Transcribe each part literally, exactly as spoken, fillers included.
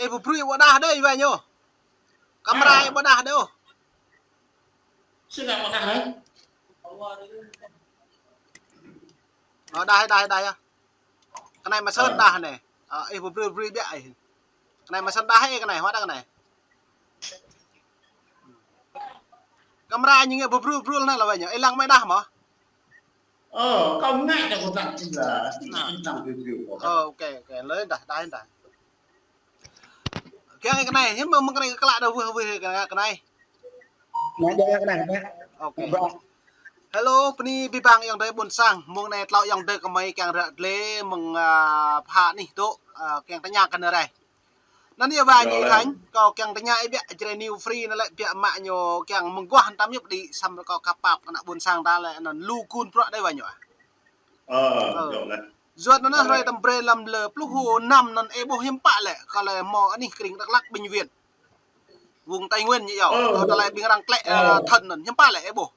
Ih ƀu brơi ƀu đah đơi wa ñu. Kamera ih ƀu đah đơi ôh. Sĭt đah ƀu đah hă? Ơ, đah, đah, đah yơh. Kơ anai mă sơ̆n đah anai. Ơ, ih ƀu brơi, brơi biă ih. Kơ anai mă sơ̆n đah ih kơ anai, hua đah kơ anai. Kamera ñu ngă ƀu brơi, brơi anai lă wa ñu. Ih lăng mă đah mơ̆? Ơ, kâo ngă đah kâo tăk čih lah. Ơ, ok, ok. Lơi đah, đah, đah. Kiăng kơ anai, hiư̆m mơ̆ng kơ anai kơ klă đah wơh wơh kơ anai. Anai đah kơ anai. Ok. Hello, bơni abih bang ayŏng adơi ƀuôn sang. Mông anai tlâo ayŏng adơi kơmơi kiăng ră glĕ mơ̆ng, a, pha anih tŏ, a, kiăng tơña kơ anai rai. Anŭn yơh wa ñu Khanh, kâo kiăng tơña ih biă Jrai New Free anŭn lĕ biă mă ñu kiăng mơguah tăm yơh pơđĭ samơ̆ kâo ka pap kơ ană ƀuôn sang ta lĕ anŭn lu gun prăk đơi wa ñu. Ơ, yơh lĕ. Yua anŭn hrơi tăm brơi lăm lơ pluh năm anŭn ih ƀuh hiư̆m pă lĕ, kơ lĕ mơ̆ anih kring Dak Lak bệnh viện. Vùng Tây Nguyên ñu yơh, kơ lĕ ƀing arăng klĕ, ơ, thăn anŭn hiư̆m pă lĕ ih ƀuh.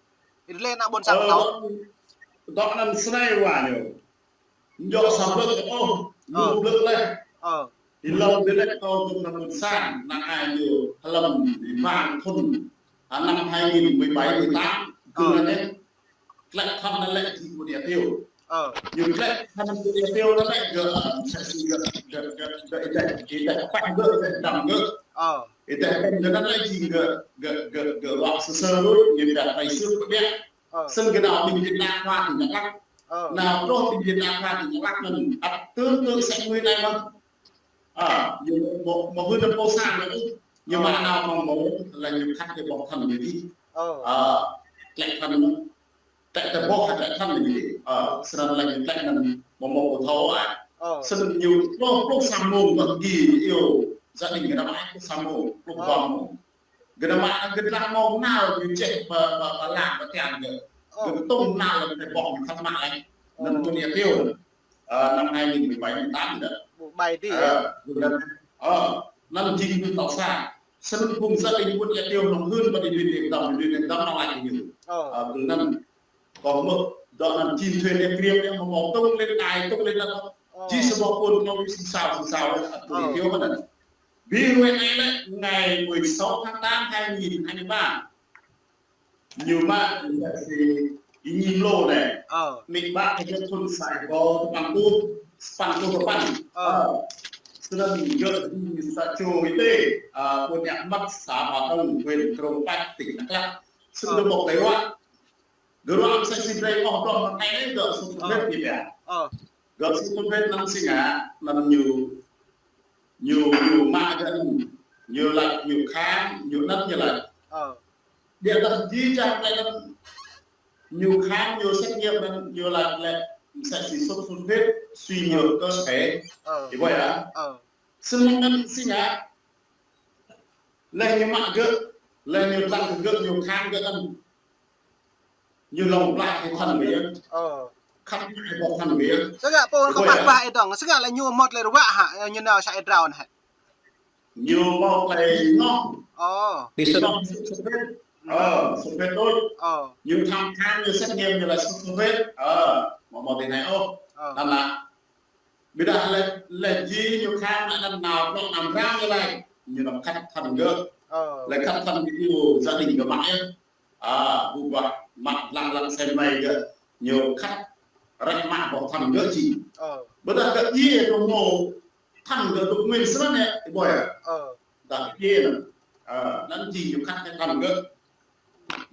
Ih lĕ ană ƀuôn sang ta. Dŏ anŭn snei wa ñu. Ñu sa blơ̆ ôh, ñu blơ̆ leh. Ih lăng đĭ leh kâo tŭ ană ƀuôn sang, ană ai ñu hlăm ih bang thun, a, năm hai nghìn mười bảy, mười tám, kơ anŭn. Klĕ thăn anŭn lĕ jing ƀu đia tiêu. Ơ. Ñu klĕ thăn ƀu đia tiêu anŭn lĕ gơ̆, ơ, msĕ si gơ̆, gơ̆, gơ̆, gơ̆ ih đeh, ih đeh pĕ gơ̆, ih đeh dăm gơ̆. Ơ. Ih đeh pĕ gơ̆ anŭn lĕ jing gơ̆, gơ̆, gơ̆, gơ̆ ruă sơsơ ruă, ñu đeh pĕ sư̆ pơđiă. Ơ. Snăn gơ̆ nao ƀing Việt Nam qua tỉnh Đắk Lắk. Ơ. Nao truh ƀing Việt Nam qua tỉnh Đắk Lắk anŭn, ăt tương tự sĕ mơi anai mơ̆n. Ơ, ñu mơ̆, mơ̆ hưn anŭn pô sang anŭn, ñu mă nao mơ̆ng mơ̆, lĕ ñu khăt kơ ƀŏk thăn ñu dih. Ơ. Ơ, klĕ thăn anŭn. Klĕ tơ ƀôh hă klĕ thăn lĕ ñu dih. Ơ, snăn lĕ ñu klĕ anŭn mơ̆ mơ̆ pơthâo ah. Ơ. Snăn ñu pluh, pluh sa mông ƀơ̆ng gih ñu iâu gia đình gơ̆ nao mă pluh sa mông, pluh dua mông. Gơ̆ nao mă gơ̆ lăng mông nao ñu čeh pơ, pơ, pơ lăng pơ tian gơ̆. Ơ. Gơ̆ tŭng nao lĕ tơ ƀôh ñu khăt mă lĕ. Anŭn ƀu đia tiêu. Ơ, năm hai nghìn mười bảy, mười tám đah. Ƀu ƀai dih. Ơ, gơ̆ lăng. Ơ, anŭn jing gơ̆ tŏ sa. Snăn phung gia đình ƀu đia tiêu anŭn hưn ƀă đi lui đen dăm, lui đen dăm nao lăi ñu. Ơ. Ơ, gơ̆ anŭn. Kâo hmư̆, dŏ anŭn jing thuê đe kriêp đe mơ̆ mơ̆ tŭng lĕ đai, tŭng lĕ đah. Ơ. Jing sa ƀôh phun kâo ƀu sĭ sao, sĭ sao, ăt ƀu đia tiêu mơ̆n anŭn. Ƀing ruai anai lĕ, ngày mười sáu tháng tám hai nghìn hai mươi ba. Ñu mă, ñu mă si, ih ñi mlô anai. Ơ. Mĭ ƀă kơ thun sa êbâo dua păn êtuh, sa păn êtuh dua păn. Ơ. Ơ. Snăn gơ̆ jing sa čô Y Tế, ơ, ƀuôn Yak Măt, xã Hòa Đông, huyện Krông Pach, tỉnh Đắk Lắk. Snăn gơ̆ ƀŏk tơlơi ruă. Gơ̆ ruă msĕ si brơi ôh dŏ mơ̆ng anai gơ̆ sŭt sŭt ƀĕt ñu biă. Ơ. Gơ̆ sŭt sŭt ƀĕt anŭn si ngă, anŭn ñu, ñu, ñu mă gơ̆ anŭn, ñu laĭ ñu khám, ñu anŭn ñu laĭ. Ơ. Biă dah jih jang anai anŭn, ñu khám, ñu xét nghiệm anŭn, ñu laĭ lĕ msĕ si sŭt sŭt ƀĕt, suy nhược cơ thể. Ơ. Ih ƀuh yơh. Ơ. Snăn anŭn si ngă, leh ñu mă gơ̆, leh ñu lăng gơ̆, ñu khám gơ̆ anŭn. Ñu lŏng blah hĭ thăn gơ̆ yơh. Ơ. Khăt mă hĭ ƀôh thăn gơ̆ yơh. Sĭt ngă pô kơ pah ƀah ih dơ̆ng, sĭt ngă lĕ ñu mŏt lĕ ruă hă, ñu nao sa êdrao anŭn hă. Ñu mŏt lĕ ngŏ. Ơ. Đi sŭt. Ngŏ sŭt sŭt ƀĕt. Ơ, sŭt sŭt ƀĕt đôč. Ơ. Ñu thăm khám, ñu xét nghiệm, ñu laĭ sŭt sŭt ƀĕt. Ơ, mơ̆ mơ̆ ti anai ôh. Ơ. Anŭn lĕ. Ƀiădah lĕ, lĕ jing ñu khám lĕ anŭn nao, nao, nao răng ñu laĭ. Ñu nao khăt thăn gơ̆. Ơ. Lĕ khăt thăn gơ̆ ñu gia đình gơ̆ mă yơh. A, ƀu ƀah mă lăng lăng sem mơi gơ̆, ñu khăt rĕ mă ƀôh thăn gơ̆ jing. Ơ. Ƀiădah gơ̆ djai dŏ mơ̆ thăn gơ̆ dŏ nguyên snăn yơh, ih ƀuh yơh. Ơ. Dah djai anŭn. A, anŭn jing ñu khăt kơ thăn gơ̆.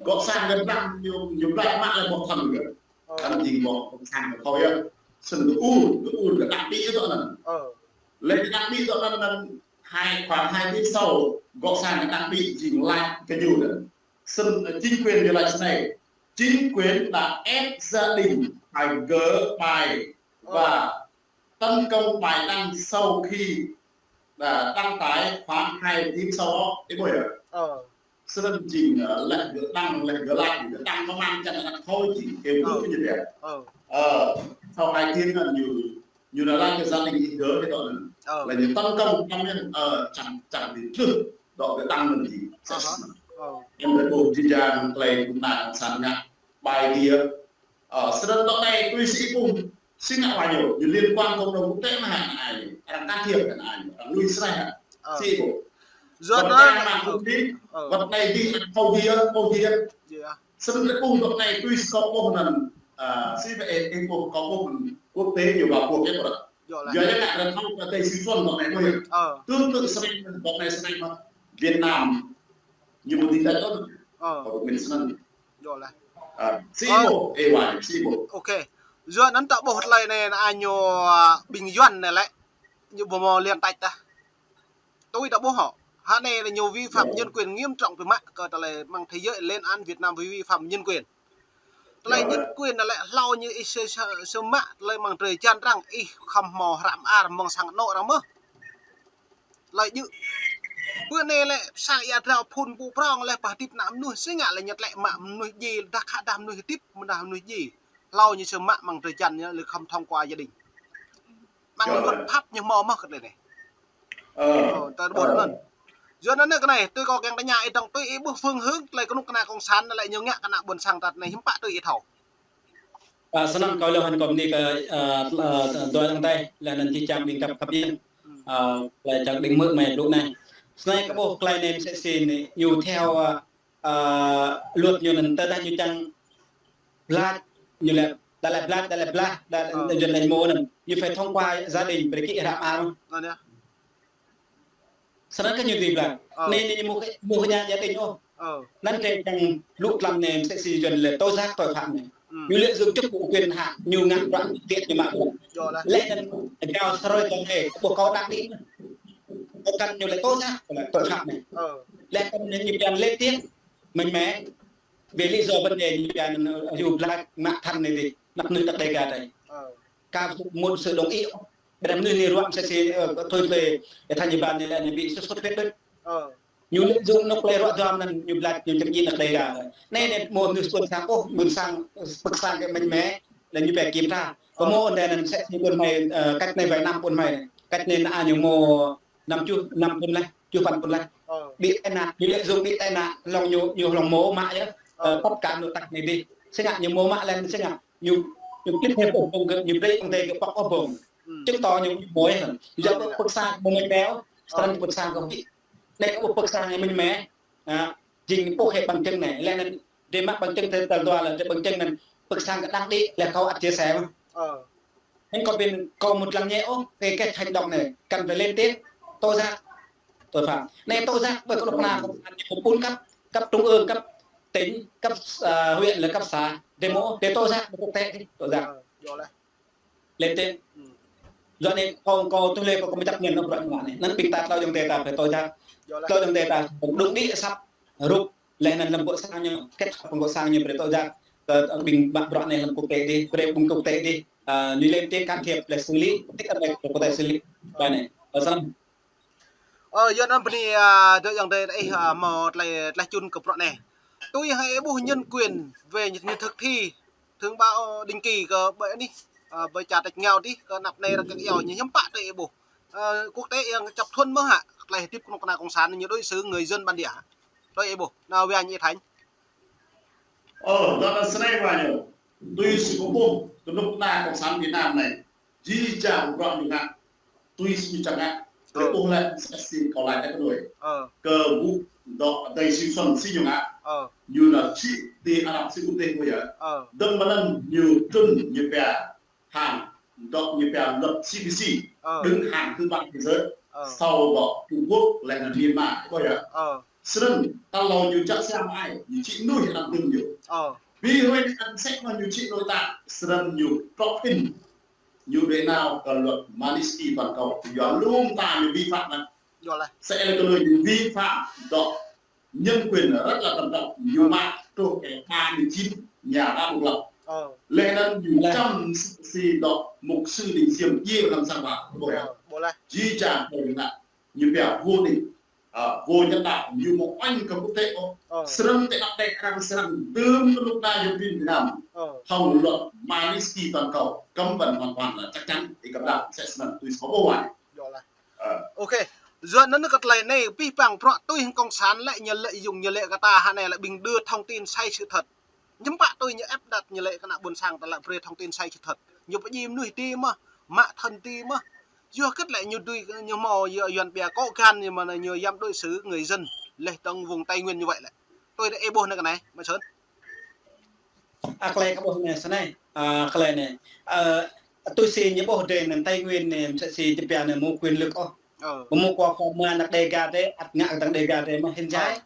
Gŏ sang gơ̆ lăng ñu, ñu blai mă lĕ ƀôh thăn gơ̆. Ơ. Anŭn jing ƀôh sang gơ̆ thâo yơh. Snăn gơ̆ ur, gơ̆ ur gơ̆ đăp đĭ dŏ anŭn. Ơ. Leh gơ̆ đăp đĭ dŏ anŭn, anŭn hai, khoảng hai tiếng sau, gŏ sang gơ̆ đăp đĭ jing laĭ kơ ñu anŭn. Snăn, ơ, chính quyền ñu laĭ snei. Chính quyền đã ép gia đình phải gỡ bài và tấn công bài đăng sau khi đã đăng tải khoảng hai tiếng sau đó. Ih ƀuh yơh. Ơ. Snăn jing, ơ, leh gơ̆ đăng, leh gơ̆ laĭ, gơ̆ đăng mơ̆ng čang anŭn thâo jing, kơ ƀuh ñu biă. Ơ. Ơ, sau hai tiếng anŭn ñu, ñu nao laĭ kơ gia đình ih gơ̆ hĭ dŏ anŭn. Ơ. Leh ñu tấn công kăm yơh, ơ, čang, čang đi truh dŏ gơ̆ đăng anŭn jing. Ơ. Em đơi ƀuh jih jang klei kŭm na san ngă bài kia. Ơ, snăn dŏ anai tui si ih ƀuh, si ngă wa ñu, ñu liên quan cộng đồng quốc tế mơ̆ hă anai, arăng can thiệp anai, arăng lui snei hă. Ơ. Sĭ ƀuh. Yua anŭn, ơ, wăt anai mă ƀuh đi, ơ, wăt anai đi, ƀuh đi, ƀuh đi. Yua. Sĭt tơpŭng wăt anai tui si kâo ƀuh anŭn, ơ, sĭ ƀuh ih, ih ƀuh kâo ƀuh quốc tế ñu ba ƀuh ih ƀuh. Yua lĕ. Yua anŭn ngă ră thâo kơ tơi si čuăn wăt anai ƀuh yơh. Ơ. Tương tự srăng wăt anai srăng mă Việt Nam. Ñu ƀu dĭ tơl ôh. Ơ. Kâo min srăng. Yua lĕ. Ơ, sĭ ƀuh, ơ, ih wai, sĭ ƀuh. Ok. Yua anŭn ta ƀuh tơlơi anai, anai ñu, ơ, ƀing Yuan anai lĕ. Ñu ƀu hmâo liên tách tah. Tui ta ƀuh hŏ. Hă anai ñu vi phạm nhân quyền nghiêm trọng biă mă kơ tơlơi mơ̆ng thế giới lên án Việt Nam vì vi phạm nhân quyền. Tơlơi nhân quyền anai lĕ hlâo ñu ih sơ, sơ, sơ mă tơlơi mơ̆ng drơi jăn arăng ih khŏm hmâo hră mơar mơ̆ng sang anŏ arăng mơ̆n. Tơlơi djơ̆. Bơ anai lĕ sang ia drao phun ƀu prong lĕ pơhơdip ană mơnuih sĭ ngă lĕ ñu tlĕ mă mơnuih djai, dah khă dah mơnuih hơdip, mơdah mơnuih djai. Hlâo ñu sơ mă mơ̆ng drơi jăn ñu lĕ khŏm thông qua gia đình. Mơ̆ng luật pháp ñu hmâo mơ̆n kơ tơlơi anai. Ơ. Ơ, ta ƀuh anŭn. Yua anŭn kơ anai, tui kâo kiăng tơña ih dơ̆ng, tui ih ƀuh phương hướng tơlơi kơnuk kơna cộng sản anai lĕ ñu ngă kơ ană ƀôn sang ta anai hiư̆m pă tui ih thâo. Ơ, sơnăm kâo lŏ hăn kâo mơni kơ, ơ, ơ, dua dơ̆ng tơi, lĕ anŭn či čang ƀing kăp kăp yơh. Ơ, lĕ čang ƀing mơ̆ mơi blŭ anai. Sơnai kơ ƀuh tơlơi anai mơsĕ si anai, ñu theo, ơ, ơ, luật ñu anŭn tơdah ñu čang blah, ñu lĕ, đa lĕ blah, đa lĕ blah, đa lĕ, ơ, ñu lĕ mơ̆ anŭn. Ñu phải thông qua gia đình, brơi kơ hră mơar. Anŭn yơh. Sơnai kơ ñu dưi blah. Ơ. Anai, anai ñu mơ̆ kơ, mơ̆ kơ ñu gia đình ôh. Ơ. Anŭn drơi čang blŭ tlam anai mơsĕ si Yuan lĕ tố giác tội phạm anai. Ư. Ñu lợi dụng chức vụ quyền hạn, ñu ngă bruă tiết ñu mă bruă. Yua lĕ. Lĕ anŭn gao sơrơi tơlơi anai, ƀuh kâo đăng đi. Kâo kăn ñu lĕ tố giác, lĕ tội phạm anai. Ơ. Lĕ kăn ñu pơyăn lên tiếng, mạnh mẽ. Vì lý do vấn đề ñu pơyăn, ơ, hyu blah mă than anai đi, anăp mơnuih tăk Đêga tơi. Ơ. Ka mŭt sự đồng ý. Ƀiădah mơnuih anai ruă mơsĕ si, ơ, thôi tơlơi, ơ, thành ủy ban anai lĕ anai ƀu sốt sốt huyết đôč. Ơ. Ñu lợi dụng anŏ tơlơi ruă duăm anŭn ñu blah ñu čơkĭ anăp Đêga. Anai anai mơ̆ mơnuih ƀôn sang ôh, ƀôn sang, pơ̆k sang kơ mạnh mẽ, lĕ ñu phải kiểm tra. Ơ. Kơ mơ̆ anŭn anai mơsĕ si ƀôn mơi, ơ, cách anai vài năm ƀôn mơi anai. Cách anai ană ñu mơ̆ năm čuh, năm thŭn laih, čuh păn thŭn laih. Ơ. Bị tai nạn, ñu lợi dụng bị tai nạn, hlŏng ñu, ñu hlŏng mơ̆ mă yơh. Ơ. Ơ, tất cả anŏ tăk anai đi. Sĭ ngă ñu mơ̆ mă lĕ sĭ ngă. Ñu, ñu clip hep ôh ƀơ̆ng kơ, ñu brơi ƀơ̆ng tơi kơ pŏk ôh ƀơ̆ng. Ư. Chứng tỏ ñu mơ̆ yơh. Ơ, yua anŭn pơ̆k sang mơ̆ mơi meo, srăng pơ̆k sang kơ hĭ. Anai kơ pơ̆k sang mơ̆ mơi. Ă, jing ƀuh hĕ bằng chứng anai. Lĕ anŭn drơi mă bằng chứng tơl dua lĕ, drơi bằng chứng anŭn pơ̆k sang kơ đăng đi, lĕ kâo ăt chia sẻ mơ̆n. Ơ. Anŭn kâo ƀing kâo mŭt lăng ñĕ ôh, kơ, kơ hành động anai, cần phải lên tiếng, tố giác tội phạm. Anai tố giác ƀơi kơnuk kơna cộng sản ñu ƀun cấp, cấp trung ương, cấp tỉnh, cấp, ơ, huyện lĕ cấp xã, demo, để tố giác, để quốc tế, tố giác. Ơ, yua lĕ. Lên tiếng. Ư. Yua anai kâo, kâo tui lĕ kâo, kâo mơčăp ngăn anŏ bruă ñu ngă anai. Anŭn ƀing ta tlâo dơ̆ng tơi ta phải tố giác. Yua lĕ. Tlâo dơ̆ng tơi ta, đúng đi săp, rup, lĕ anŭn lăm cộng sản ñu, kết hợp cộng sản ñu brơi tố giác. Kơ ƀing mă bruă anai lăm quốc tế đi, brơi ƀing quốc tế đi. Ơ, ñu lên tiếng can thiệp lĕ xử lý, tức là phải có thể xử lý. Ơ. Bài này. Ơ, sơnăm. Ơ, yua anŭn bơni, ơ, dŏ ayŏng adơi ih, ơ, hmâo tơlơi, tơlơi čun kơ bruă anai. Tui hăng ih ƀuh nhân quyền về ñu thực thi, thông báo định kỳ kơ ƀơi anai, ơ, ƀơi čar tač rơngiao adih, kơ anăp anai arăng kiăng iâu ñu hiư̆m pă tui ih ƀuh. Ơ, quốc tế arăng chấp thuận mơ̆ hă, tơlơi hơdip kơnuk kơna cộng sản ñu đối xử người dân bản địa hă. Tui ih ƀuh, anŭn wai ñu ih thañ. Ơ, yua anŭn sơnai wa ñu. Tui si kâo ƀuh, kơnuk kơna cộng sản Việt Nam anai. Jih jang bruă ñu ngă. Tui si ñu čang ngă. Ơ. Kơ ƀuh lĕ, mơsĕ si kâo laĭ tơ kơ đôi. Ơ. Kơ ƀuh dŏ tơi si čuăn si ñu ngă. Ơ. Ñu anŭn čih ti Arab Saudi ƀuh yơh. Ơ. Dơ̆ng mơ̆n anŭn ñu trŭn ñu pia hăng dŏ ñu pia luật C P C. Ơ. Đứng hàng thứ ba thế giới. Ơ. Sau đó Trung Quốc, lĕ anŭn Myanmar, ƀuh yơh. Ơ. Srăng, ta hlâo ñu čăk siam ai, ñu čih nuih lăm dŭm ñu. Ơ. Ƀu hrơi anai sĕk mơ̆ ñu čih nuih ta, srăng ñu trŏ phim. Ñu đuaĭ nao kơ luật Magnitsky toàn cầu, yua lŏm ta ñu vi phạm anŭn. Yua lĕ. Sĕk lĕ kơ ñu vi phạm dŏ nhân quyền rất là trầm trọng, ñu mă truh kơ ba mươi chín nhà đá độc lập. Ơ. Lĕ anŭn ñu čăm si dŏ mục sư Đinh Xiêm djai lăm sang wa, ƀuh yơh. Ơ, ƀuh lĕ. Jih jang kơ ñu ngă, ñu pia vô địch. Ơ, vô nhân đạo, ñu mơ̆ oanh kơ quốc tế ôh. Ơ. Srăng tơ anăp đĕ arăng srăng dŭm kơnuk kơna Yuan Việt Nam. Ơ. Hăng luật Magnitsky toàn cầu, cấm vận hoàn toàn là chắc chắn, ih kơdơ̆ng sĕk srăng tui si kâo ƀuh wa. Yua lĕ. Ơ. Ok. Yua anŭn kơ tơlơi anai, pih păng bruă tui hăng cộng sản lĕ ñu lợi dụng ñu lĕ kơ ta hă anai lĕ ƀing đưa thông tin sai sự thật. Hiư̆m pă tui ñu áp đặt ñu lĕ kơ ană ƀôn sang ta lĕ brơi thông tin sai sự thật. Ñu pơdjai mơnuih adih mơ̆n, mă than adih mơ̆n. Yua kơ lĕ ñu dưi, ñu hmâo, yua, yuan ƀia kŏ kan ñu mă ñu yăm đối xử người dân, leh tơ̆ng vùng Tây Nguyên ñu wơ̆t lĕ. Tui ih ƀuh anai kơ anai, Mă Sơn. A, tơlơi kơ ƀuh anai sơnai. A, tơlơi anai. A, tui si ñu ƀuh drơi anŭn Tây Nguyên anai, msĕ si ñu pia anŭn mơ̆ quyền lực ôh. Ơ. Mơ̆ mơ̆ kơ kơ mă anăk Đêga drơi, ăt ngă kơ tơ̆ng Đêga drơi mơ̆ hĭn jai.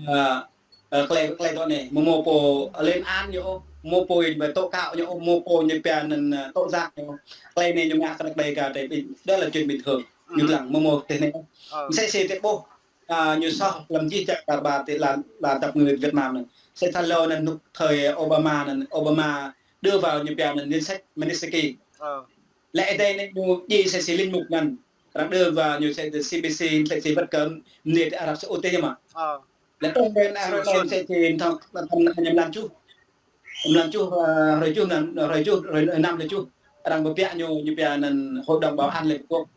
Ơ. A, a, tơlơi, tơlơi dŏ anai, mơ̆ mơ̆ pô lên án ñu ôh, mơ̆ pô ƀơi tố cáo ñu ôh, mơ̆ pô ñu pia anŭn, a, tố giác ñu ôh. Tơlơi anai ñu ngă kơ anăk Đêga drơi, đó là chuyện bình thường. Ñu lăng mơ̆ mơ̆ tơ anai. Ơ. Msĕ si tơ ƀuh, a, ñu soh lăm jih čar ƀar tơ lăn, lăn dăp người Việt Nam anŭn. Msĕ sa lơ anŭn nŭk thời Obama anŭn, Obama đưa vào ñu pia anŭn danh sách Magnitsky. Ơ. Lĕ ih tơ anai ñu djai msĕ si linh mục anŭn. Arăng đưa vào ñu msĕ si C B C, msĕ si wơ̆t kơ mơnuih Arab Saudi mă. Ơ. Lĕ tơ̆ng ƀing arăng msĕ si thŏng, thŏng ñu mlan čuh. Mlan čuh, a, hrơi čuh, mlan, hrơi čuh, hrơi năm hrơi čuh. Arăng pơpiă ñu, ñu pia anŭn Hội đồng Bảo an Liên Hợp Quốc.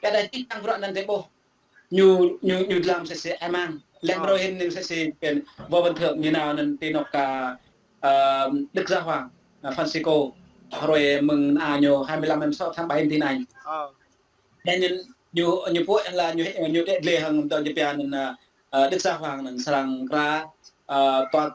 Kơ đa čih tăng bruă anŭn tơ ƀuh. Ñu, ñu, ñu lăng msĕ si ai mang. Lĕ hrơi hĭn anai msĕ si pên Võ Văn Thưởng ñu nao anŭn ti anŏ kơ, a, Đức Giáo Hoàng, a, Francisco. Hrơi mơ̆ng anai ñu hai mươi lăm tháng sáu tháng bảy ti anai. Ơ. Anŭn ñu, ñu, ñu pô la ñu, ñu đĕ lĕ hăng dŏ ñu pia anŭn, a, a, Đức Giáo Hoàng anŭn srăng krăn, a, tòa,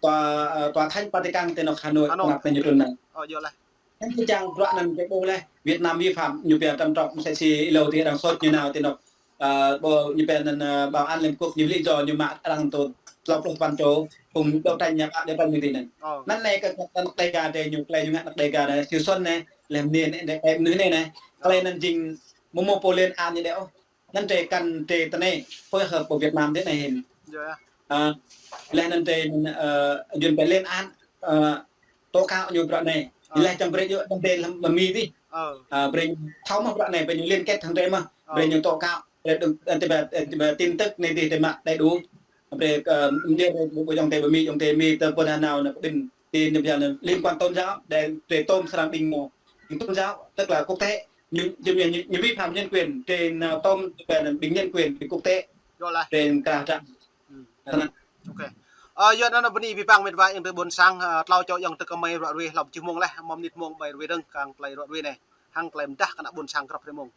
tòa, a, tòa thánh Vatican ti anŏ Hà Nội, Hà Nội. Anăp anŭn ñu trŭn anŭn. Ơ, yơh lah. Anŭn tơ čang bruă anŭn tơ ƀuh lĕ Việt Nam vi phạm ñu pia trầm trọng msĕ si ih lăi tơ arăng sot ñu nao ti anŏ, a, ƀu ñu pia anŭn, a, Bảo an Liên Hợp Quốc ñu lý do ñu mă arăng tơ tlâo pluh tơpăn čô phung đấu tranh ñu pă đấu tranh ñu ti anŭn. Ơ. Anŭn anai kơ, kơ anăk Đêga drơi ñu, tơlơi ñu ngă anăk Đêga anai, Siu Xuân anai, lĕ mơnuih anai, đĕ, mơnuih anai anai. Ơ. Tơlơi anŭn jing mơ̆ mơ̆ pô lên án ñu đĕ ôh. Anŭn drơi kăn drơi tơ anai, phối hợp pơ Việt Nam tơ anai hĭn. Yơh. A, lĕ anŭn drơi, a, yuan ƀia lên án, a, tố cáo ñu bruă anai. Ơ. Lĕ čang brơi ñu anŭn drơi lăm Mi dih. Ơ. A, brơi thâo mă bruă anai, brơi ñu liên kết hăng drơi mă. Ơ. Brơi ñu tố cáo, brơi đơ̆ng, a, tơƀa, a, tơƀa tin tức anai dih drơi mă đầy đủ. Brơi, a, ñu brơi ƀu, ƀu djơ̆ tơ ƀơi Mi, djơ̆ tơ Mi tơ pơ anai nao anŭn ƀing tin ñu pia anŭn liên quan tôn giáo, drơi, drơi tôm srăng ƀing mơ̆, ƀing tôn giáo, tức là quốc tế. Ñu, ñu, ñu, ñu vi phạm nhân quyền trên, à, tôm, à, ƀing nhân quyền, ƀing quốc tế. Yơh lah. Trên kra trang. Ơ. Ok. Ơ, yua anŭn bơni abih bang met wa ayŏng adơi ƀôn sang, ơ, tlâo čô ayŏng adơi kơmơi ruă ruih hlăm čih mông leh, mơ̆ mơnit mông ƀai ruih dơ̆ng kơ tơlơi ruă ruih anai. Hăng tơlơi mơdah kơ anăk ƀôn sang krăp rơmông.